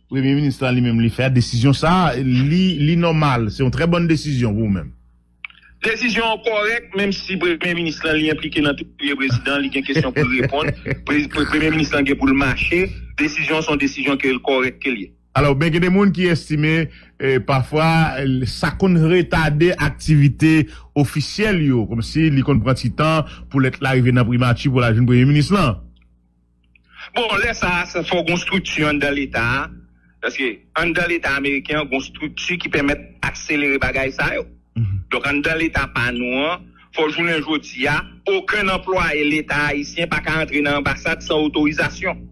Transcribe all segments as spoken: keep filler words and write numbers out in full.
Premye minis la li menm li fè a, desizyon sa a, li, li nòmal. Se yon trè bòn desizyon pou ou menm. Desizyon an kòrèk, menm si premye minis lan li enplike nan touye prezidan, li gen kesyon pou l reponn. Pre- pre- Premye minis lan gen pou l mache. Desizyon an se yon desizyon ke l kòrèk ke l ye. Alò, men gen de moun ki estime, eh, pafwa, eh, sa konn retade aktivite ofisyèl yo, kòmsi li konn pran ti tan pou lèt la rive nan primati pou l al jwenn premye minis lan. Bon, lè sa a, sa fò gon estrikti anndan Leta a. Paske anndan Leta ameriken an, gon estrikti ki pèmèt akselere bagay sa yo. Donk, anndan Leta pa nou an, fò jounen jodi a, okenn anplwaye Leta ayisyen pa ka antre nan anbasad san otorizasyon.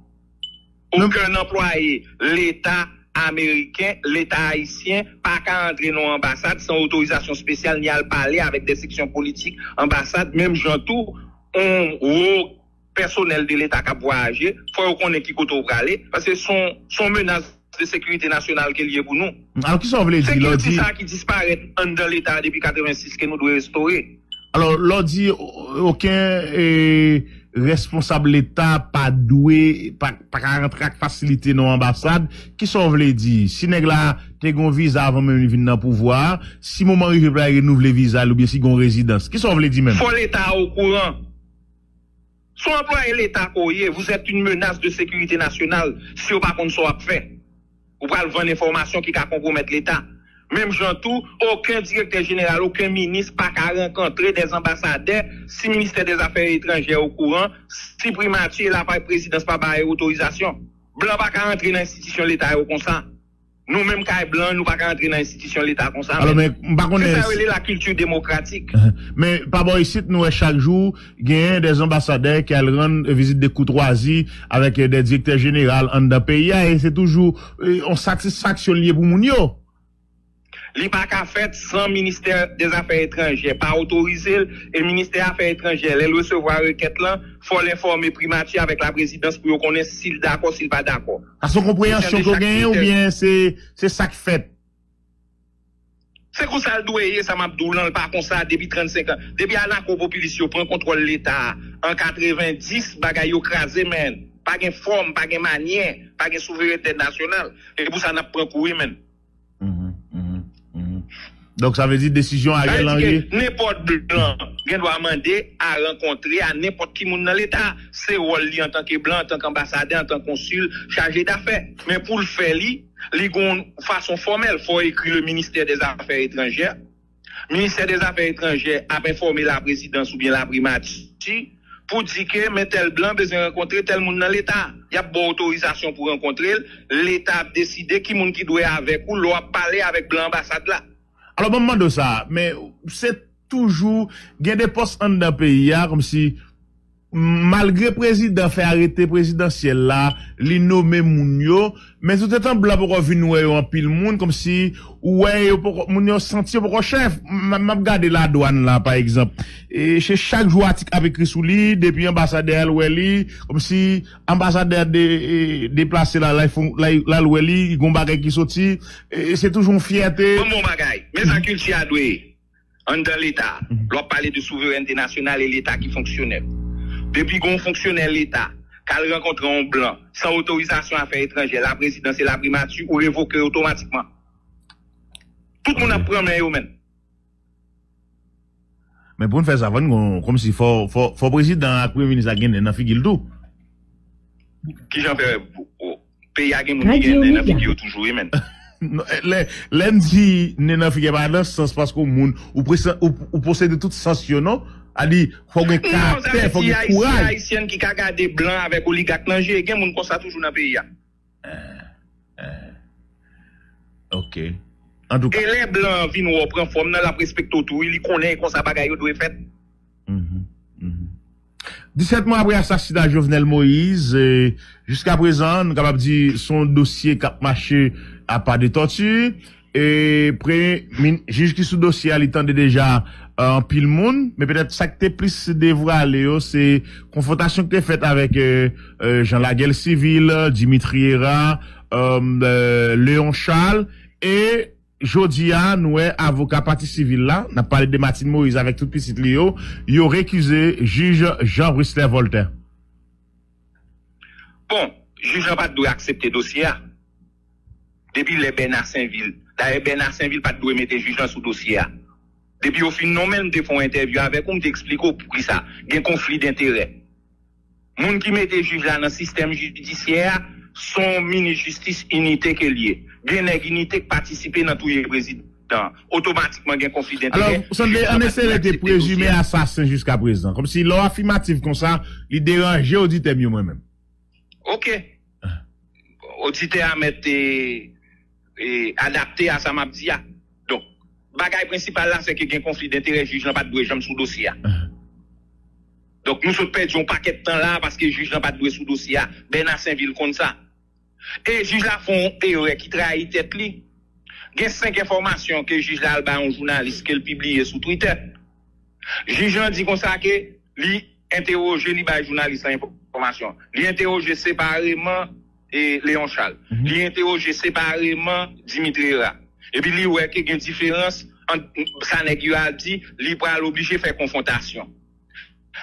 Okenn anplwaye Leta ameriken, Leta ayisyen, pa ka antre nan yon anbasad san otorizasyon espesyal, ni al pale avèk de seksyon politik anbasad, menm jan tou, yon wo pèsonèl de Leta k ap vwayaje, fò yo konnen ki kote w prale, paske se yon, se yon menas de sekirite nasyonal ke l ye pou nou. Alò, kisa w vle di lè w di. Sekirite sa a ki disparèt anndan Leta a depi katrevensis ke nou dwe restore. Alò, lè w di o- okenn, eh, responsab Leta pa dwe, pa, pa ka rantre ak fasilite nan yon anbasad, kisa w vle di? Si nèg la te gen yon viza avan menm li vin nan pouvwa a, si moman rive pou l al renouvle viza l oubyen si gen yon rezidans, kisa w vle di menm? Fò Leta a okouran. Se yon anplwaye Leta ke w ye, vous êtes une menace de sécurité nationale si yo pa konn sa w ap fè. Ou pral vann enfòmasyon ki ka konpwomèt Leta. Menm jan tou, okenn direktè jeneral, okenn minis pa ka rankontre dè anbasadè si ministè dè zafè etranjè okouran, si primati e la prezidans pa ba yo otorizasyon. Blan pa ka antre nan enstitisyon Leta yo konsa. Nou menm kay blan, nou pa ka antre nan enstitisyon Leta konsa. Alò, men, m pa konnen. Se sa yo rele la kilti demokratik. Men, pa bò isit, nou wè chak jou, genyen dè anbasadè ki al rann vizit de koutwazi avèk, eh, dè direktè jeneral anndan peyi a, e se toujou, eh, yon satisfaksyon li ye pou moun yo. Li pa ka fèt san ministè dè zafè etranjè pa otorize l, e ministè afè etranjè, lè l resevwa rekèt lan, fò l enfòme primati avèk la prezidans pou yo konnen si l dakò, si l pa dakò. Sa se yon konpreyansyon ke w genyen oubyen se, se sa k fèt? Se konsa l dwe ye, sa m ap di w lan, l pa konsa depi trannsenk an. Depi anako popilis yo pran kontwòl Leta a an katrevendis, bagay yo kraze, men pa gen fòm, pa gen manyè, pa gen souverènte nasyonal. E pou sa n ap pran kou wi, men. Mhm, mhm, mhm. Donk, sa vle di desizyon Ariel Henry. Nenpòt blan gen dwa mande a rankontre a nenpòt ki moun nan Leta. Se wòl li antanke blan, antanke anbasadè, antanke konsil, chaje dafè. Men pou l fè li, li gon fason fòmèl. Fò ekri le ministè dè zafè etranjè. Ministè dè zafè etranjè ap enfòme la prezidans oubyen la primati pou di ke men tèl blan bezwen rankontre tèl moun nan Leta. Y ap ba w otorizasyon pou rankontre l. Leta ap deside ki moun ki dwe avèk ou lè w ap pale avèk blan anbasad la. Alò, ban m mande w sa, men se toujou gen de pòs anndan peyi a, kòmsi malgre prezidan fè arete prezidansyèl la, li nome moun yo, men toutetan blan poko vin wè yo anpil moun, kòmsi ou wè yo poko, moun yo santi yo poko chèf. M, m ap gade ladwàn la, pa egzanp. E se chak jou atik ap ekri sou li, depi anbasadè al wè li, kòmsi anbasadè de, e, deplase la, la, fon- la, la al wè li, gon bagay ki soti, e, se toujou yon fyète. Bon, bon bagay. Men sa kilti a dwe ye. Anndan Leta, lè w ap pale de souverènte nasyonal e Leta ki fonksyonèl. Depi gen yon fonksyonè Leta k al rankontre yon blan san otorizasyon afè etranjè, la prezidans e la primati, ou revoke otomatikman. Tout moun ap pran men yo, men. Men pou n fè sa, fò n gon, kòmsi fò, fò, fò prezidan ak premye minis la gen nen nan figi l tou. Kijan fè, o, peyi a gen moun ki gen nen nan figi yo toujou wi, men. Non, lè, lè m di nen nan figi a, pa nan sans paske w moun, ou, prese- ou, ou posede tout sans yo, non? A di, fò w gen karaktè, fò w gen kouraj. Ayisyen ki ka gade blan avèk oligak nan je, gen moun konsa toujou nan peyi a. Ok. Antouka. E lè blan an vin wè w pran fòm nan, l ap respekte w tou wi, li konnen e konsa bagay yo dwe fèt. Mhm, mhm. Disèt mwa apre asasina Jovenel Moïse, e, jiskaprezan, nou kapab di se yon dosye k ap mache a pa de tòti. E premye min- jij ki sou dosye a, li tande deja, e, anpil moun, men petèt sa k te plis devwale yo, se konfwontasyon ki te fèt avèk, e, e, Jean Laguerre Civil, Dimitri Hérard, e, e, Léon Charles, e jodi a, nou wè avoka pati sivil la, n ap pale de Martine Moïse avèk tout pitit li yo, yo rekize jij Jean Wristler Voltaire. Bon, jij lan pa t dwe aksepte dosye a. depi lè Bèna Senvil. Dayè, Bèna Senvil pa t dwe mete jij lan sou dosye a. Depi yo fin nonmen l, m te fè yon entèvyou avèk ou, m te eksplike w poukisa. Gen konfli denterè. Moun ki mete jij la nan sistèm jidisyè a, se yon minis jistis Inite ke l ye. Gen nèg Inite k patisipe nan touye prezidan an. Otomatikman gen konfli denterè. Alò, Sandley, ann eseye rete prezime asasen jiskaprezan. Kòmsi lè w afimatif konsa, li deranje oditè m yo mwen menm. Oke. Oditè a mèt e, e adapte a sa m ap di a. Donk, bagay prensipal la, se ke gen konfli denterè, jij lan pa t dwe janm sou dosye a. Donk, nou sot pèdi yon pakèt tan la a paske jij lan pa t dwe sou dosye a. Bèna Senvil konn sa. E jij la fè yon erè ki trayi tèt li. Gen senk enfòmasyon ke jij la al bay yon jounalis ke l pibliye sou Twitter. Jij lan di konsa ke li entewoje, li bay jounalis lan enfòmasyon. Li entewoje separeman e Léon Charles. Li entewoje separeman Dimitri Hérard. Epi li wè ke gen diferans ant sa nèg yo a di, li pral oblije fè konfwontasyon.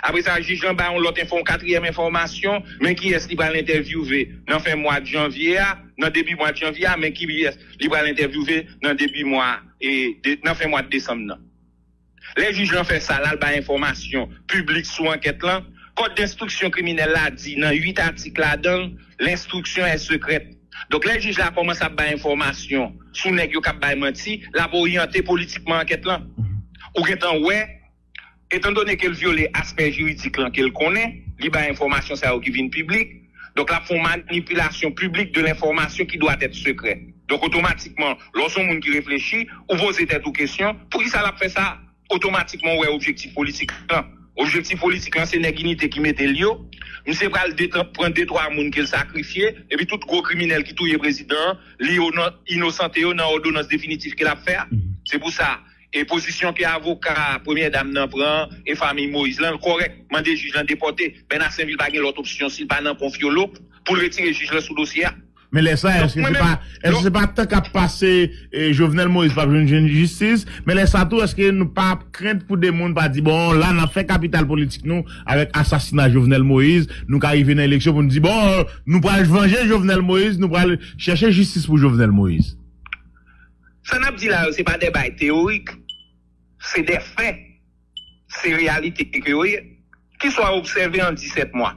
Apre sa, jij lan bay yon lòt enfo, yon katriyèm enfòmasyon, men kiyès li pral entèvyouve nan fen mwa janvye a, nan debi mwa janvye a, men kiyès li pral entèvyouve nan debi mwa, e, de, nan fen mwa desanm nan. Lè jij lan fè sa, l al bay enfòmasyon piblik sou ankèt lan, kòd denstriksyon kriminèl la di nan uit atik ladan l, l'instruction est secrète. Donk, lè jij la kòmanse ap bay enfòmasyon sou nèg yo k ap bay manti, l ap oryante politikman ankèt lan. Ou gentan wè, etandone ke l vyole aspè jiridik lan ke l konnen, li bay enfòmasyon sa yo ki vin piblik. Donk, l ap fè yon manipilasyon piblik de lenfòmasyon ki dwa èt sekrè. Donk, otomatikman, lè w se yon moun ki reflechi, ou poze tèt ou kesyon, poukisa l ap fè sa? Otomatikman, ou wè objektif politik lan. Objektif politik lan, se nèg Inite ki mete l yo. Misye pral detan-, pran de twa moun ke l sakrifye, epi tout gwo kriminèl ki touye prezidan an, li ino-, inosante yo nan òdonans definitif ke l ap fè a. Se pou sa, e pozisyon ke avoka premyè dam nan pran e fanmi Moïse lan, l kòrèk. Mande jij lan depòte. Bèna Senvil pa gen lòt opsyon si l pa nan konfyolo pou l retire jij lan sou dosye a. Men lè sa, èske se pa, èske se pa tan k ap pase, e, Jovenel Moïse p ap jwenn, jwenn jistis? Men lè sa tou, èske nou pa ap krent pou de moun pa di, bon, la n ap fè kapital politik nou avèk asasina Jovenel Moïse, nou ka rive nan eleksyon pou n di, bon, nou pral vanje Jovenel Moïse, nou pral chèche jistis pou Jovenel Moïse? Sa n ap di la yo, se pa de bagay teyorik, se de fè, se reyalite ke yo ye. Kisa w obsève an disèt mwa?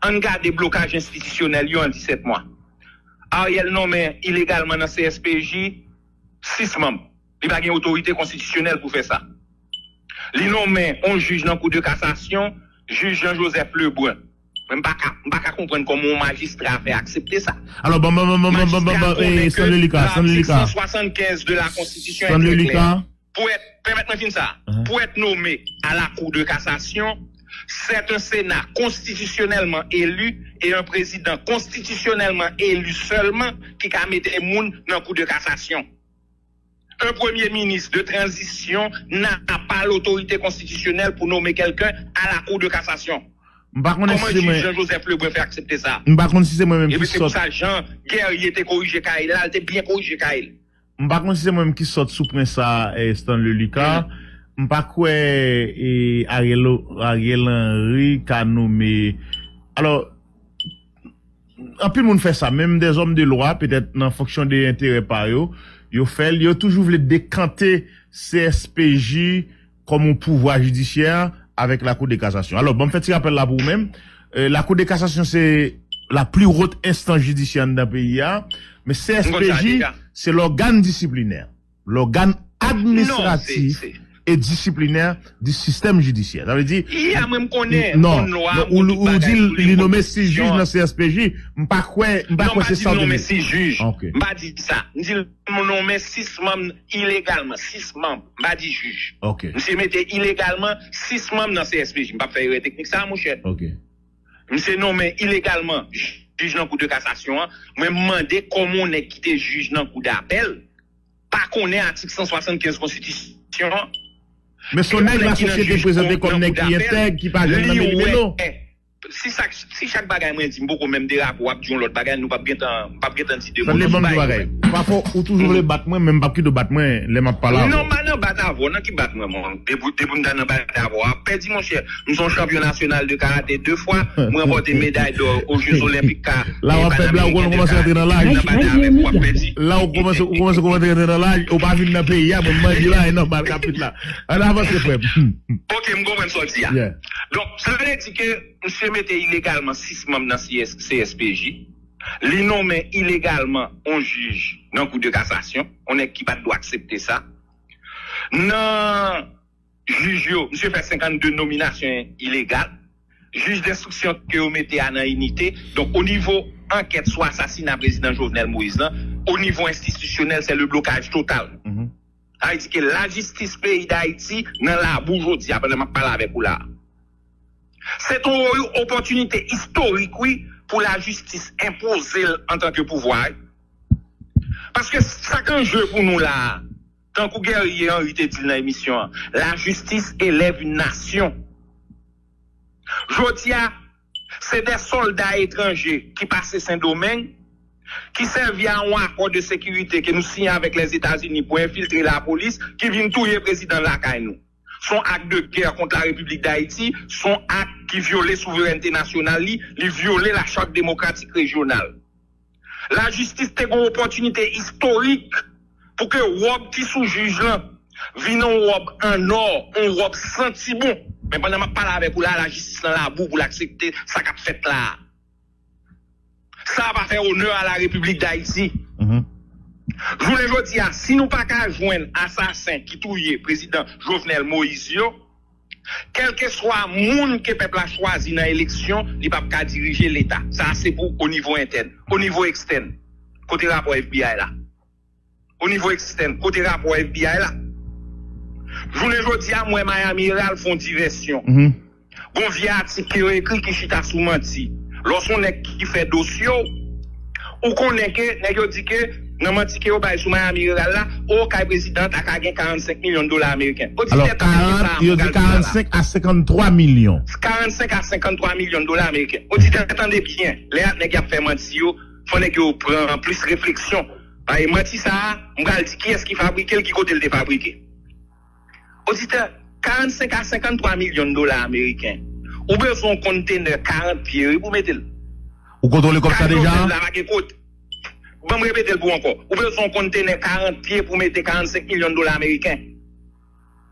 Ann gade blokaj enstitisyonèl yo an disèt mwa. Ariel nonmen ilegalman nan C S P J sis manm. Li pa gen otorite konstitisyonèl pou fè sa. Li nonmen yon jij nan Kou de Kasasyon, jij Jean Joseph Lebrun. Men m pa ka, m pa ka konprann kòman yon majistra fè aksepte sa. Alò, ban, ban, ban, ban, ban, ban, ban, ban, Majistra konnen eh, ke Sanlelika, Sanlelika. L'article cent soixante-quinze de la Constitution est très clair. Sanlelika. Pour être, permèt mwen fin sa. Pour être nommé à la Cour de cassation, c'est un Sénat constitutionnellement élu et un président constitutionnellement élu seulement ki ka mete moun nan Kou de Kasasyon. Un premier ministre de transition n'a pas l'autorité constitutionnelle pour nommer quelqu'un à la Cour de cassation. M pa konnen si se mwen. Kòman jij Jean Joseph Lebrun fè aksepte sa? M pa konn si se mwen menm ki sòt. Epi se pou sa Jean Guerrier te korije kay la, l te byen korije kay l. M pa konn si se mwen menm ki sòt sou pwen sa, eh, Stanley Lucas. M pa kwè, eh, Ariel, Ariel Henry ka nonmen. Alò, anpil moun fè sa, menm dèzòm de lwa, petèt nan fonksyon de enterè pa yo, yo fè l, yo toujou vle dekante C S P J kòm yon pouvwa jidisyè avèk Lakou de Kasasyon. Alò, ban m fè ti rapèl la pou ou menm. Eh, Lakou de Kasasyon se la pli wot enstans jidisyè anndan peyi a, men C S P J se lògàn disiplinè, lògàn administratif e disiplinè di sistèm jidisyè. Sa vle di, ya, mwen m konnen, non, konn lwa, non, ou, ou di li nonmen sis jij nan C S P J, m pa kwè, m pa kwè se sa w te di. Non, m pa di l nonmen sis jij. Ok. M pa di sa. M di l nonmen sis manm ilegalman, sis manm. M pa di jij. Ok. Misye mete ilegalman sis manm nan C S P J. M p ap fè erè teknik sa, monchè. Ok. Misye nonmen ilegalman jij nan Kou de Kasasyon an. Mwen m mande kòman yon nèg ki te jij nan Kou dapèl pa konnen atik san swasannkenz konstitisyon an. Men se yon nèg lasosyete prezante kòm nèg ki entèg, ki pa janm nan meli melo. Si sak, si chak bagay mwen di, m poko menm derape, w ap di yon lòt bagay, nou p ap gentan, m p ap gentan di de mo. Sanley, ban m di bagay. Pafò, ou toujou vle bat mwen, men m p ap kite w bat mwen lè m ap pale avè w. Non, m pa nan bat avè w. Nan ki bat mwen, mwen? Depi, depi m ta nan bat avè w, w ap pèdi, monchè. M se yon chanpyon nasyonal de karate de fwa. M ranpòte meday dò o Jeux Olympiques ka. La w ap fè blag, ou konn kòmanse rantre nan laj. Nan bat avè w, w ap pèdi. La ou kòmanse, ou kòmanse, kòmanse rantre nan laj, ou pa vin nan peyi a, mwen m manje la, e nan bal kapit la. Ann avanse, frè m. Ok, m konprann sa w di a. Donk, sa vle di ke misye mete ilegalman sis manm nan C S, C S P J. Li nonmen ilegalman yon jij nan Kou de Kasasyon, yon nèg ki pa t dwe aksepte sa. Nan jij yo, misye fè senkannde nominasyon ilegal. Jij denstriksyon ke yo mete a nan inite. Donk, o nivo ankèt sou asasina prezidan Jovenel Moïse lan, o nivo enstitisyonèl, se le blokaj total. Sa vle di ke lajistis peyi Dayiti nan labou jodi a, pandan m ap pale avèk ou la a. Se yon opòtinite istorik, wi, pou lajistis enpoze l antanke pouvwa, wi. Paske sa k an je pou nou la a, tankou Guerrier Henry te di l nan emisyon an, la justice élève une nation. Jodi a, se de sòlda etranje ki pase Sendomeng, ki sèvi a yon akò de sekirite ke nou siyen avèk Lèzetazini pou enfiltre lapolis, ki vin touye prezidan lakay nou. Se yon ak de gè kont la Repiblik Dayiti, se yon ak ki vyole souverènte nasyonal li, li vyole la chart demokratik rejyonal. Lajistis te gen yon opòtinite istorik pou ke wòb ki sou jij lan vin yon wòb an nò, yon wòb santi bon. Men pandan m ap pale avèk ou la, lajistis nan labou pou l aksepte sa k ap fèt la a. Sa pa fè onè a la Repiblik Dayiti. Jounen jodi a, si nou pa ka jwenn asasen ki touye prezidan Jovenel Moïse yo, kèlkeswa moun ke pèp la chwazi nan eleksyon, li p ap ka dirije Leta. Sa a se pou o nivo entèn. O nivo ekstèn, kote rapò F B I la? O nivo ekstèn, kote rapò F B I la? Jounen jodi a, m wè Miami Herald fè yon divèsyon. Gon vye atik ke yo ekri ki chita sou manti. Lè w se yon nèg ki fè dosye w, ou konnen ke nèg yo di ke nan manti ke yo bay sou Miami Herald la, o, kay prezidan an ta ka gen karannsenk milyon dola ameriken. Oditè, tande sa, yo di karannsenk a senkanntwa milyon. Karannsenk a senkanntwa milyon dola ameriken. Oditè, tande byen. Lè nèg y ap fè manti yo, fò nèg yo pran plis refleksyon. Paske manti sa a, m pral di kiyès ki fabrike l, ki kote l te fabrike. Oditè, karannsenk a senkanntwa milyon dola ameriken. Ou bezwen yon kontenè karant pye, wi, pou mete l. Ou kontwole kòb sa deja? Kay Jovenel la pa gen kote. Ban m repete l pou ankò. Ou bezwen yon kontenè karant pye pou mete karannsenk milyon dola ameriken.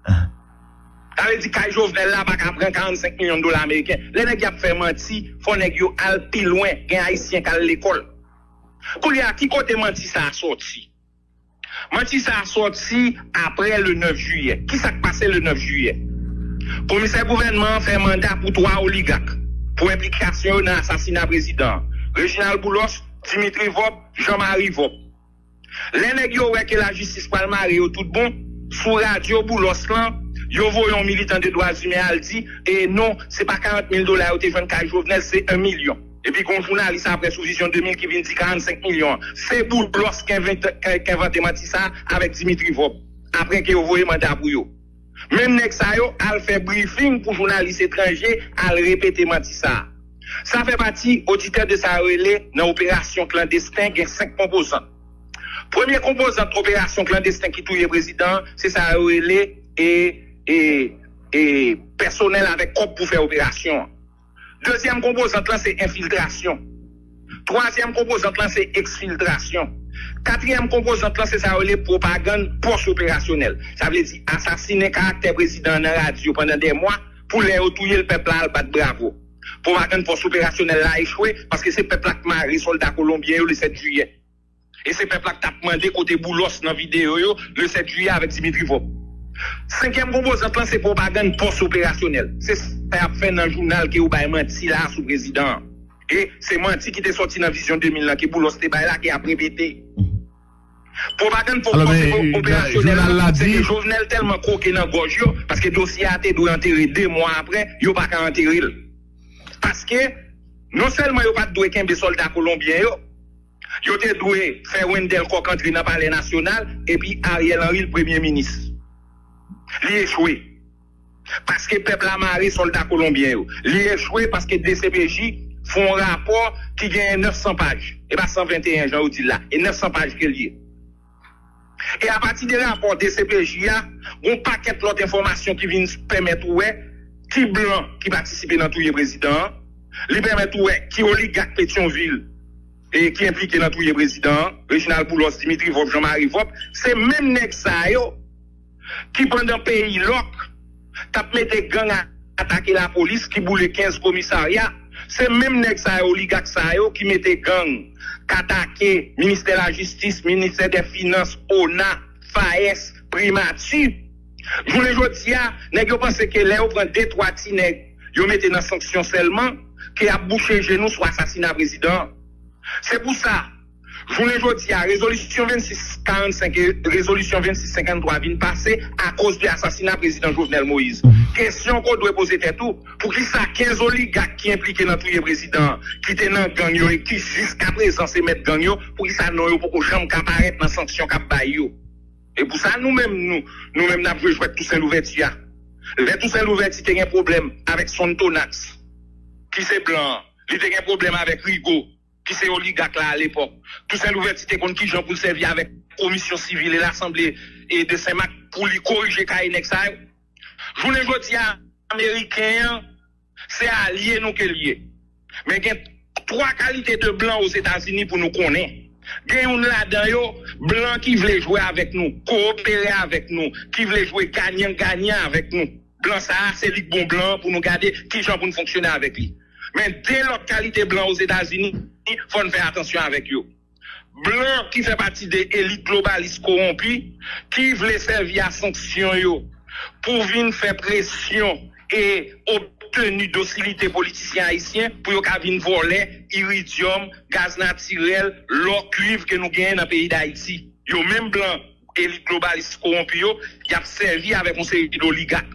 Sa vle di kay Jovenel la pa ka pran karannsenk milyon dola ameriken. Lè nèg y ap fè manti, fò nèg yo al pi lwen. Gen Ayisyen k al lekòl. Kounye a, ki kote manti sa a sòti? Manti sa a sòti apre le nèf jiyè. Kisa k pase le nèf jiyè? Komisè gouvènman an fè manda pou twa oligak pou enplikasyon yo nan asasina prezidan an. Reginald Boulos, Dimitri Vorbe, Jean Marie Vorbe. Lè nèg yo wè ke lajistis pral mare yo tout bon, sou radyo Boulos lan, yo voye yon militan de dwa imen al di, e non, se pa karant mil dola yo te jwenn kay Jovenel, se en milyon. Epi gon jounalis apre sou Vizyon de mil ki vin di karannsenk milyon an. Se Boulos ki envante, ki, ki envante manti sa a avèk Dimitri Vorbe, apre ke yo voye manda pou yo. Menm nèg sa yo al fè briefing pou jounalis etranje al repete manti sa a. Sa fè pati, oditè, de sa yo rele nan operasyon klandesten, gen senk konpozant. Premye konpozant operasyon klandesten ki touye prezidan an, se sa yo rele e, e, e pèsonèl avèk kòb pou fè operasyon an. Dezyèm konpozant lan se enfiltrasyon. Twazyèm konpozant lan se eksfiltrasyon. Katriyèm konpozant lan se sa yo rele pwopagann pòs operasyonèl. Sa vle di asasinen karaktè prezidan an nan radyo pandan dè mwa pou lè yo touye l, pèp la al bat bravo. Pwopagann pòs operasyonèl la echwe paske se pèp la k mare sòlda kolonbyen yo le sèt jiyè. E se pèp la k t ap mande kote Boulos nan videyo yo le sèt jiyè avèk Dimitri Vorbe. Senkyèm konpozant lan se pwopagann pòs operasyonèl. Se sa y ap fè nan jounal ke yo bay manti la sou prezidan an. E se manti ki te sòti nan Vizyon de mil lan ke Boulos te bay la ke y ap repete. Pwopagann pòs operasyonèl lan, se ke Jovenel tèlman kwoke nan gòj yo, paske dosye a te dwe antere de mwa apre, yo pa ka antere l. Paske non sèlman yo pa t dwe kenbe sòlda kolonbyen yo, yo te dwe fè Wendell Coq antre nan Palè Nasyonal epi Ariel Henry l premye minis. Li echwe. Paske pèp la mare sòlda kolonbyen yo. Li echwe paske D C P J fè yon rapò ki genyen nèf san paj. E pa san venteyen jan yo di l la. E nèf san paj ke l ye. E apati de rapò D C P J a, gon pakèt lòt enfòmasyon ki vin pèmèt ou wè ki blan ki patisipe nan touye prezidan an. Li pèmèt ou wè ki oligak Petyonvil e ki enplike nan touye prezidan an, Reginald Boulos, Dimitri Vòp, Jean Marie Vòp. Se menm nèg sa yo ki pandan peyi lòk t ap mete gang a atake lapolis, ki boule kenz komisarya. Se menm nèg sa yo, oligak sa yo, ki mete gang, k atake ministè lajistis, ministè dè finans, ona, fayès, primati. Jounen jodi a, nèg yo panse ke lè yo pran de twa ti nèg yo mete nan sanksyon sèlman, ke y ap bouche je nou sou asasina prezidan an. Se pou sa, jounen jodi a, rezolisyon vennsis karannsenk e rezolisyon vennsis senkanntwa vin pase akoz de asasina prezidan Jovenel Moïse. Kesyon ke w dwe poze tèt ou, poukisa kenz oligak ki enplike nan touye prezidan an, ki te nan gang yo e ki jiskaprezan se mèt gang yo, poukisa non yo poko janm ka parèt nan sanksyon k ap bay yo? E pou sa, nou menm, nou, nou menm n ap jwe jwèt Tousen Louvèti a. Lè Tousen Louvèti te gen pwoblèm avèk Sonthonax, ki se blan an, li te gen pwoblèm avèk Rigaud, ki se oligak la alepòk. Tousen Louvèti te konn kijan pou l sèvi avèk Komisyon Sivil e Lasanble e de Senmak pou li korije kaye nèg sa yo. Jounen jodi a, Ameriken an, se alye nou ke l ye. Men gen twa kalite de blan Ozetazini pou nou konnen. Gen youn ladan yo, blan ki vle jwe avèk nou, kowopere avèk nou, ki vle jwe ganyan ganyan avèk nou. Blan sa a, se li k bon blan pou nou gade kijan pou n fonksyone avèk li. Men de lòt kalite blan Ozetazini, fò n fè atansyon avèk yo. Blan ki fè pati de elit globalis kowonpi, ki vle sèvi a sanksyon yo pou vin fè presyon e obteni dosilite politisyen ayisyen pou yo ka vin vòlè iridyòm, gaz natirèl, lò, kuiv ke nou genyen nan peyi Dayiti. Yo menm blan elit globalis kowonpi yo, y ap sèvi avèk yon seri de oligak.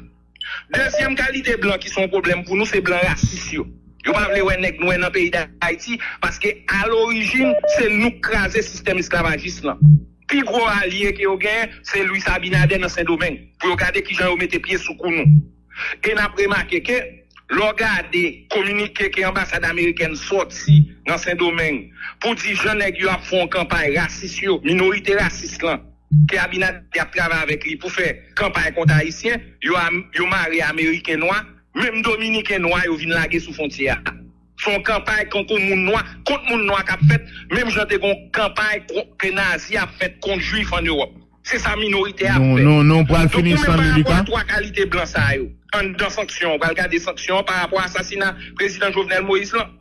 Dezyèm kalite blan ki se yon pwoblèm pou nou, se blan rasis yo. Yo pa vle wè nèg nwè nan peyi Dayiti, paske alorijin, se nou k kraze sistèm esklavajis lan. Pi gwo alye ke yo genyen, se Luis Abinader nan Sendomeng, pou yo gade kijan yo mete pye sou kou nou. E n ap remake ke, lè w gade kominike ke anbasad amerikèn sòti nan Sendomeng pou di jan nèg yo ap fè yon kanpay rasis yo, minorite rasis lan, ke Abinader ap travay avèk li pou fè kanpay kont Ayisyen, yo, yo mare Ameriken nwa, menm Dominiken nwa yo vin lage sou fwontyè a. Se yon kanpay kont moun nwa, kont moun nwa k ap fèt, menm jan te gen yon kanpay ke nazi ap fèt kont jwif ann Ewòp. Se sa minorite a ap fè. Nou, nou, nou pral fini san Lilika. Donk, nou menm, pa rapò a twa kalite blan sa yo, anndan sanksyon, ou pral gade sanksyon an pa rapò a asasina prezidan Jovenel Moïse lan.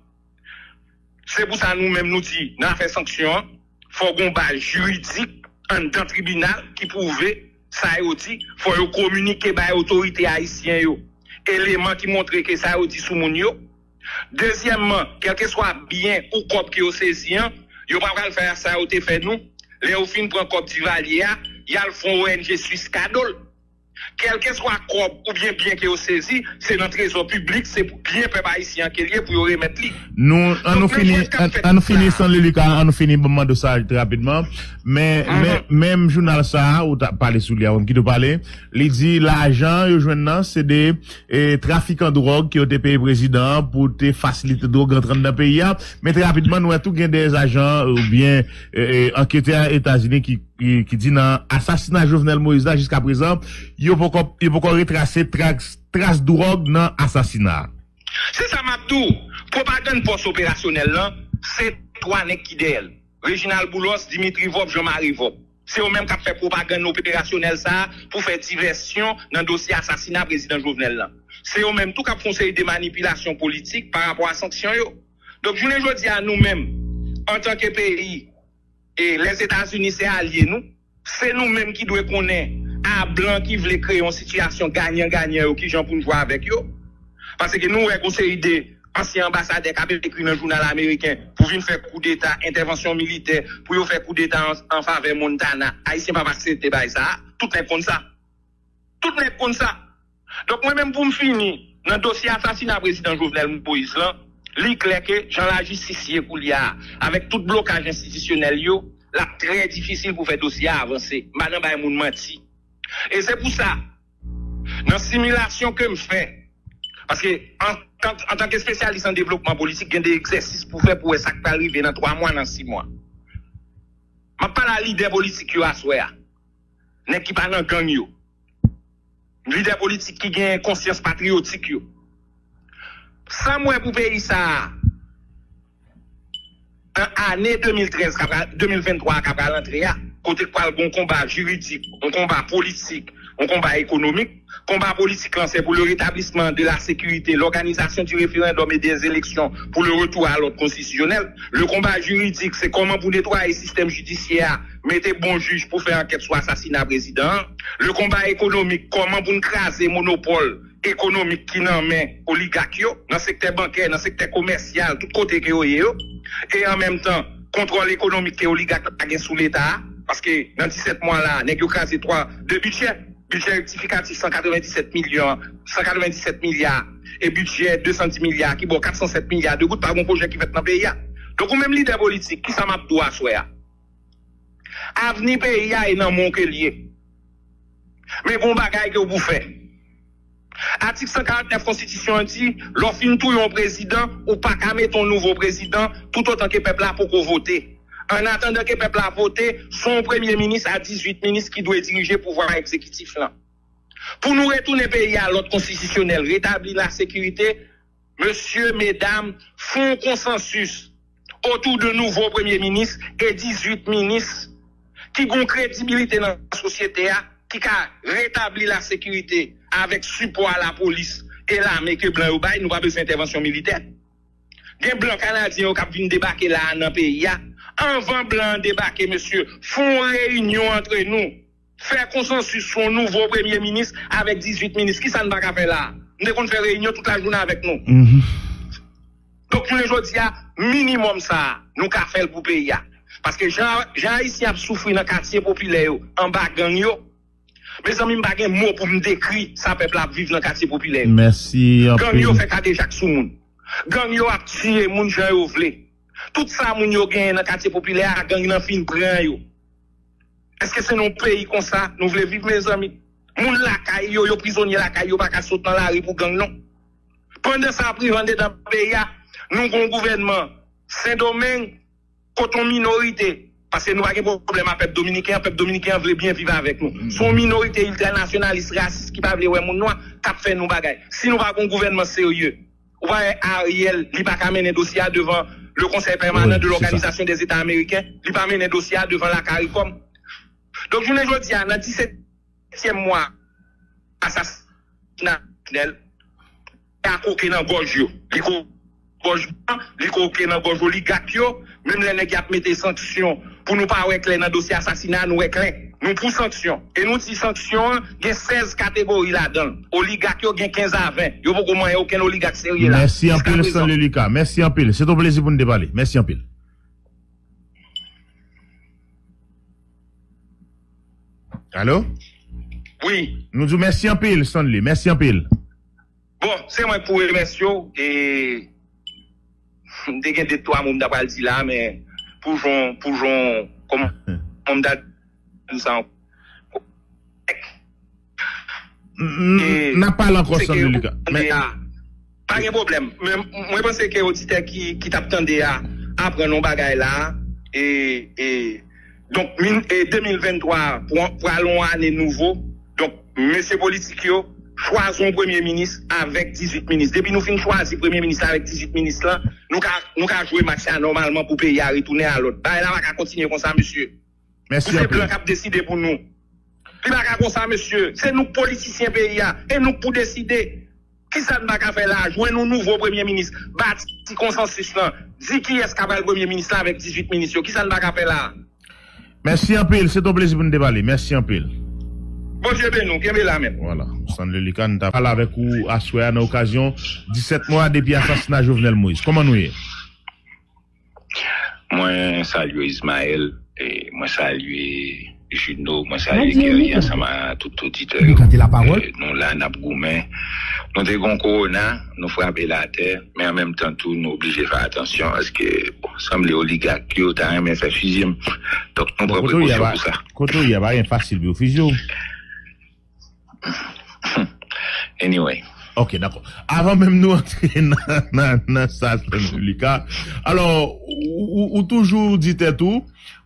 Se pou sa nou menm nou di, nan afè sanksyon an, fò gen yon baz jiridik anndan tribinal ki pwouve sa yo di, fò yo kominike bay otorite ayisyen yo eleman ki montre ke sa yo di sou moun yo. Dezyèmman, kèlkeswa byen ou kòb ke yo sezi an, yo pa pral fè sa yo te fè nou. Lè yo fin pran kòb Divalye a, y al fè yon O N G Swis kado l. Kèlkeswa kòb oubyen byen ke yo sezi, se nan trezò piblik, se pou byen pèp ayisyen an ke l ye pou yo remèt li. Nou, an nou fini, an nou fini san Lilika, an nou fini, ban m mande w sa rapidman. Men, men, menm jounal sa a, ou t ap pale sou li a, ou kite w pale, li di lajan yo jwenn nan, se de e, trafikan dwòg ke yo te peye prezidan an pou te fasilite dwòg rantre anndan peyi a. Men trè rapidman, nou wè tou gen de ajan oubyen e, e, anketè Etazini ki, ki, ki di nan asasina Jovenel Moïse la, jiska prezan, yo poko, yo poko retrase tras, tras dwòg nan asasina a. Se sa m ap di w. Pwopagann fòs operasyonèl lan, se twa nèg ki dèyè l. Reginald Boulos, Dimitri Vorbe, Jean Marie Vorbe. Se yo menm k ap fè pwopagann operasyonèl sa a pou fè divèsyon nan dosye asasina prezidan Jovenel lan. Se yo menm tou k ap fè yon seri de manipilasyon politik pa rapò a sanksyon yo. Donk, jounen jodi a, nou menm, antanke peyi, e Lèzetazini se alye nou, se nou menm ki dwe konnen a blan ki vle kreye yon sitiyasyon ganyan ganyan yo, kijan pou n jwe avèk yo. Paske nou wè gon seri de ansyen anbasadè k ap ekri nan jounal ameriken pou vin fè koudeta, entèvansyon militè, pou yo fè koudeta an, an favè Montana. Ayisyen p ap aksepte bagay sa a. Tout nèg konn sa. Tout nèg konn sa. Donk, mwen menm, pou m fini, nan dosye asasina prezidan Jovenel Moïse lan, li klè ke jan lajistis ye koulye a, avèk tout blokaj enstitisyonèl yo, l ap trè difisil pou fè dosye a avanse. M pa nan bay moun manti. E se pou sa, nan similasyon ke m fè, paske antan, antanke espesyalis an devlopman politik, gen de egzèsis pou fè pou wè sa k pral rive nan twa mwa, nan sis mwa. M ap pale a lidè politik yo aswè a. nèg ki pa nan gang yo, lidè politik ki gen konsyans patriyotik yo. Sa m wè pou peyi sa a, nan ane de mil trèz, k ap pral, de mil venntwa a k ap pral antre a, kote k pral gen yon konba jiridik, yon konba politik, yon konba ekonomik. Konba politik lan, se pou le rétablissement de la sécurité, l'organisation du référendum et des élections pour le retour à l'ordre constitutionnel. Le konba jiridik, se kòman pou netwaye sistèm jidisyè a, mete bon jij pou fè ankèt sou asasina prezidan an. Le konba ekonomik, kòman pou n kraze monopòl ekonomik ki nan men oligak yo, nan sektè bankè, nan sektè komèsyal, tout kote ke yo ye yo. E an menm tan, kontwòl ekonomik ke oligak la gen sou Leta a, paske nan disèt mwa la, nèg yo kraze twa, de bidjè, bidjè rektifikatif san katrevenndisèt milyon, san katrevenndisèt milya, e bidjè de san dis milya ki ba w kat san sèt milya de goud, pa gon pwojè ki fèt nan peyi a. Donk, ou menm lidè politik, kisa m ap di w aswè a? Avni peyi a e nan men w ke l ye. Men gon bagay ke w pou fè. Atik san karant nèf konstitisyon an di, lè w fin touye yon prezidan, ou pa ka mete yon nouvo prezidan toutotan ke pèp la poko vote. Annatandan ke pèp la vote, se yon premye minis a dizuit minis ki dwe dirije pouvwa egzekitif lan. Pou nou retounen peyi a lòd konstitisyonèl, retabli lasekirite, mesye, medam, fè yon konsansis otou de nouvo premye minis e dizuit minis ki gen kredibilite nan sosyete a, ki ka retabli lasekirite avèk sipò a lapolis e lame ke blan yo bay, nou pa bezwen entèvansyon militè. Gen blan kanadyen yo k ap vin debake la a nan peyi a. Anvan blan an debake, mesye, fè yon reyinyon antre nou. Fè konsansis sou yon nouvo premye minis avèk dizuit minis. Kisa n pa ka fè la a? M te konn fè reyinyon tout lajounen avèk nou. Donk, jounen jodi a, minimòm sa a, nou ka fè l pou peyi a. Paske jan, jan Ayisyen ap soufri nan katye popilè yo, anba gang yo, mezanmi, m pa gen mo pou m dekri sa pèp la ap viv nan katye popilè yo. Mèsi anpil. Gang yo fè kadejak sou moun. Gang yo ap tiye moun jan yo vle. Tout sa moun yo genyen nan katye popilè a, gang nan fin pran yo. Èske se nan yon peyi konsa nou vle viv, mezanmi? Moun lakay yo, yo prizonye lakay yo, pa ka sot nan lari pou gang, non. Pandan sa ap rive anndedan peyi a, nou gen yon gouvènman Sendomeng, kote yon minorite, paske nou pa gen pwoblèm ak pèp dominiken an, pèp dominiken an vle byen viv avèk nou. Se yon minorite iltranasyonalis, rasis ki pa vle wè moun nwa k ap fè nou bagay. Si nou pa gen yon gouvènman serye, ou pa wè Ariel, li pa ka mennen dosye a devan le Conseil Permanent de l'Organisation des États Américains, li pa mennen dosye a devan la CARICOM. Donk, jounen jodi a, nan disetyèm mwa asasina Jovenel, a koke nan gòj yo. Li ko-, gòj blan, li koke nan gòj oligak yo. Menm lè nèg y ap mete sanksyon pou nou pa wè klè nan dosye asasina, nou wè klè. Nou pou sanksyon. E nou di sanksyon an gen sèz kategori ladan l. Oligak yo gen kenz a ven. Yo poko manyen okenn oligak serye la. Mèsi anpil, Stanley Lucas. Mèsi anpil. Se yon plezi pou n te pale. Mèsi anpil. Alo? Wi. Nou di w mèsi anpil, Stanley. Mèsi anpil. Bon, se mwen k pou remèsye w. E m te gen de twa mo m ta pral di la, men pou jan, pou jan, kòman m ta di sa ankò? N ap pale ankò, Stanley Lucas. Men pa gen pwoblèm. Men mwen panse ke oditè ki, ki t ap tande a aprann yon bagay la. E, e, donk, min-, e de mil venntwa pral yon ane nouvo. Donk, mesye politik yo, chwazi yon premye minis avèk dizuit minis. Depi nou fin chwazi premye minis la avèk dizuit minis lan, nou ka, nou ka jwe match la nòmalman pou peyi a retounen a lòd. Bagay la pa ka kontinye konsa, mesye. Mèsi anpil. Se blan k ap deside pou nou. Li pa ka konsa, mesye. Se nou k politisyen peyi a. E nou k pou deside. Kisa n pa ka fè la a? Jwenn yon nouvo premye minis. Bati konsansis lan. Di kiyès k ap al premye minis la avèk dizuit minis yo. Kisa n pa ka fè la a? Mèsi anpil. Se t on plezi pou n te pale. Mèsi anpil. Bondye beni w. Kenbe la, men. Vwala. Stanley Lucas, n t ap pale avèk ou aswè a nan okazyon disèt mwa depi asasina Jovenel Moïse. Kòman nou ye? Mwen salye Ismaël, e mwen salye Juno, mwen salye Kerry ansanm a tout oditè yo. E nou la n ap goumen. Nou te gon kowona, nou frape l atè, men an menm tan tou nou oblije fè atansyon paske, bon, sanble oligak yo ta renmen fè fizye m. Donk nou pran prekosyon pou sa. Kote w ye a pa gen fasil pou yo fizye w. Anyway. Ok, dakò. Avan menm nou antre nan, nan, nan sa, Stanley Lucas. Alò, ou, ou, ou toujou di tèt ou,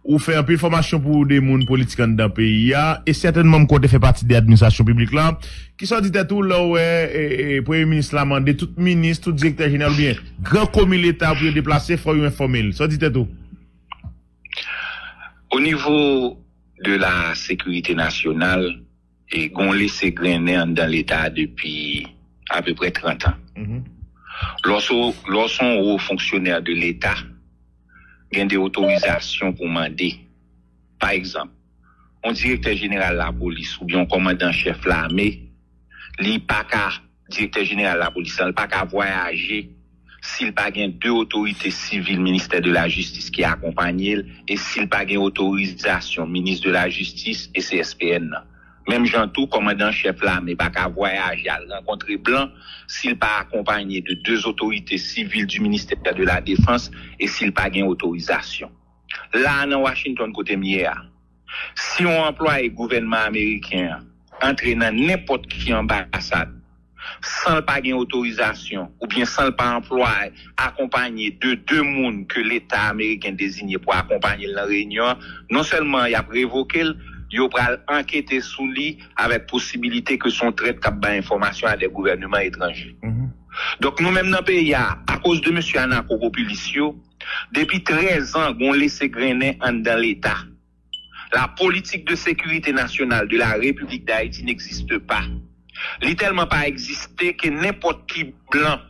ou fè anpil fòmasyon pou de moun politik anndan peyi a, e sètènman m kwè w te fè pati de administrasyon piblik la. Kisa w di tèt ou lè w wè e, e, premye minis la mande tout minis, tout direktè jeneral oubyen gran komi Leta pou yo deplase, fò yo enfòme l? Sa w di tèt ou? O nivo de la sekirite nasyonal, e gon lese grennen anndan Leta depi apeprè trant an. Lè w se yon wo fonksyonè de Leta, gen de otorizasyon pou mande. Pa egzanp, yon direktè jeneral lapolis oubyen yon kòmandan chèf lame, li pa ka, direktè jeneral lapolis la, li pa ka vwayaje si l pa gen de otorite sivil ministè de la jistis ki akonpanye l e si l pa gen otorizasyon minis de la jistis e C S P N nan. Menm jan tou, kòmandan chèf lame pa ka vwayaje al rankontre blan si l pa akonpanye de de otorite sivil du ministère de la défense e si l pa gen otorizasyon. La a nan Washington kote m ye a, si yon anplwaye gouvènman ameriken an antre nan nenpòt ki anbasad san l pa gen otorizasyon oubyen san l pa anplwaye akonpanye de de moun ke Leta ameriken deziye pou akonpanye l nan reyinyon an, non sèlman y ap revoke l, yo pral ankete sou li avèk posibilite ke se yon trèt k ap bay enfòmasyon a de gouvèneman etranje. Donk nou menm nan peyi a, akoz de mesye anakopopilis yo, depi trèz an gon lese grennen anndan Leta. La politique de sécurité nationale de la République d'Haïti n'existe pas. Li tèlman pa egziste ke nenpòt ki blan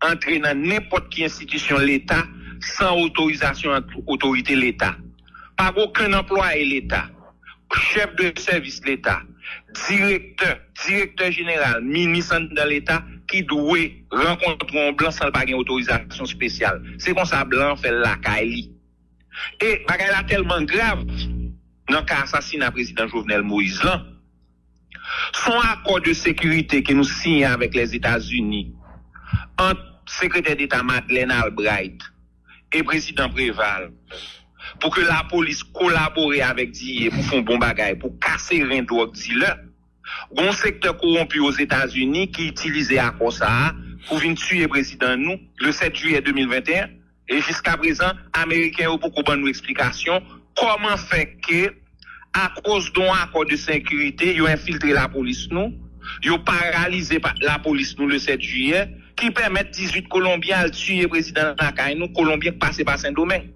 antre nan nenpòt ki enstitisyon Leta san otorizasyon ant otorite Leta. Pa gen okenn anplwaye Leta, chèf de sèvis Leta, direktè, direktè jeneral, minis anndan Leta ki dwe rankontre yon blan san l pa gen otorizasyon espesyal. Se konsa blan an fè l lakay li. E bagay la tèlman grav nan ka asasina prezidan Jovenel Moïse lan. Se yon akò de sekirite ke nou siyen avèk Lèzetazini ant sekretè deta Madeleine Albright e prezidan Preval pou ke lapolis kolabore avèk D E A pou fè yon bon bagay pou kase ren dwòg dilè. Gon sektè kowonpi Ozetazini ki itilize akò sa a pou vin tiye prezidan nou le sèt jiyè de mil venteyen. E jiskaprezan, Ameriken yo poko ban nou eksplikasyon kòman fè ke, akoz de yon akò de sekirite, yo enfiltre lapolis nou, yo paralize lapolis nou le sèt jiyè, ki pèmèt dizuit Kolonbyen al tiye prezidan lakay nou, Kolonbyen k pase pa Sendomeng.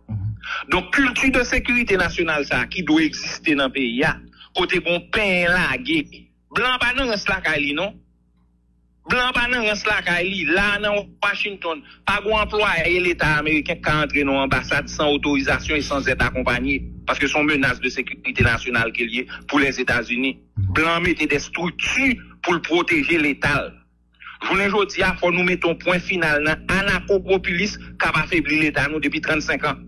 Donk, kilti de sekirite nasyonal sa a ki dwe egziste nan peyi a, kote gon penyen lage, blan an pa nan rans lakay li non. Blan an pa nan rans lakay li. La a nan Washington, pa gon anplwaye Leta ameriken k ka antre nan yon anbasad san otorizasyon e san èd akonpanye, paske se yon menas de sekirite nasyonal ke l ye pou Lèzetazini. Blan an mete de estrikti pou l pwoteje Leta l. Jounen jodi a, fò nou mete yon pwen final nan anakopopilis k ap afebli Leta nou depi trannsenk an.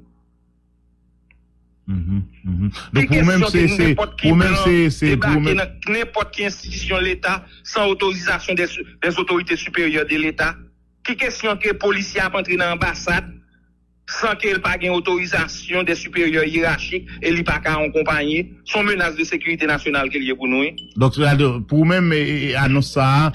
Donk pou ou menm se se pou ou menm se se pou ou menm nenpòt ki enstitisyon Leta san otorizasyon des, des autorités supérieures de Leta. Ki kesyon ke polisye ap antre nan anbasad san ke l pa gen otorizasyon de siperyè yerachik e li pa ka akonpanye? Se yon menas de sekirite nasyonal ke l ye pou nou wi. Donk pou ou menm anons sa a